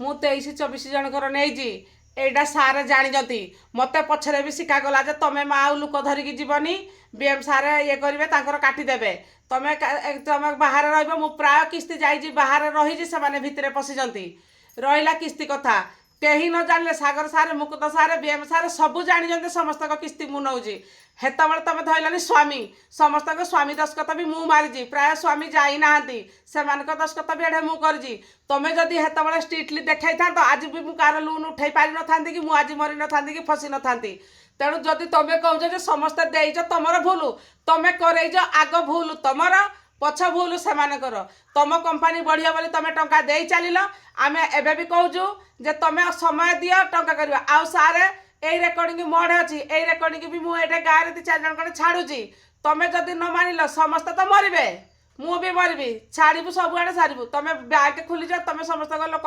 ମୁଁ 23-24 ଜଣଙ୍କର ନେଇଛି। ଏଇଟା ସାର୍ ଜାଣିଛନ୍ତି। ମୋତେ ପଛରେ ବି ଶିଖାଗଲା ଯେ ତମେ ମା ଆଉ ଲୋକ ଧରିକି ଯିବନି, ବିଏମ୍ ସାର୍ ଇଏ କରିବେ, ତାଙ୍କର କାଟିଦେବେ, ତମେ ତମେ ବାହାରେ ରହିବ। ମୁଁ ପ୍ରାୟ କିସ୍ତି ଯାଇଛି, ବାହାରେ ରହିଛି, ସେମାନେ ଭିତରେ ପଶିଛନ୍ତି। ରହିଲା କିସ୍ତି କଥା, କେହି ନ ଜାଣିଲେ Sagar sir, Mukund sir, BM sir ସବୁ ଜାଣିଛନ୍ତି, ସମସ୍ତଙ୍କ କିସ୍ତି ମୁଁ ନେଉଛି। ହେତେବେଳେ ତମେ ଧଇଲନି ସ୍ୱାମୀ, ସମସ୍ତଙ୍କ ସ୍ୱାମୀ ଦସ୍ତଖତ ବି ମୁଁ ମାରିଛି। ପ୍ରାୟ ସ୍ୱାମୀ ଯାଇନାହାନ୍ତି, ସେମାନଙ୍କ ଦସ୍ତଖତ ବି ଏଠେ ମୁଁ କରିଛି। ତମେ ଯଦି ହେତେବେଳେ ଷ୍ଟ୍ରିକ୍ଟଲି ଦେଖାଇଥାନ୍ତ, ଆଜି ବି ମୁଁ କାହାର ଲୋନ୍ ଉଠେଇ ପାରିନଥାନ୍ତି କି ମୁଁ ଆଜି ମରିନଥାନ୍ତି କି ଫସି ନଥାନ୍ତି। ତେଣୁ ଯଦି ତମେ କହୁଛ ଯେ ସମସ୍ତେ ଦେଇଛ, ତମର ଭୁଲ। ତମେ କରେଇଛ ଆଗ, ଭୁଲ ତମର, ପଛ ଭୁଲ ସେମାନଙ୍କର। ତମ କମ୍ପାନୀ ବଢ଼ିବ ବୋଲି ତମେ ଟଙ୍କା ଦେଇ ଚାଲିଲ। ଆମେ ଏବେ ବି କହୁଛୁ ଯେ ତମେ ସମୟ ଦିଅ, ଟଙ୍କା କରିବା। ଆଉ ସାରେ, ଏଇ ରେକର୍ଡିଂ ମୋଠେ ଅଛି, ଏଇ ରେକର୍ଡିଂ ବି ମୁଁ ଏଇଟା ଗାଁରେ ଦି ଚାରି ଜଣଙ୍କର ଛାଡ଼ୁଛି। ତମେ ଯଦି ନ ମାନିଲ, ସମସ୍ତେ ତ ମରିବେ, ମୁଁ ବି ମରିବି। ଛାଡ଼ିବୁ, ସବୁଆଡ଼େ ସାରିବୁ। ତମେ ବ୍ୟାଙ୍କ ଖୋଲିଛ, ତମେ ସମସ୍ତଙ୍କ ଲୋକ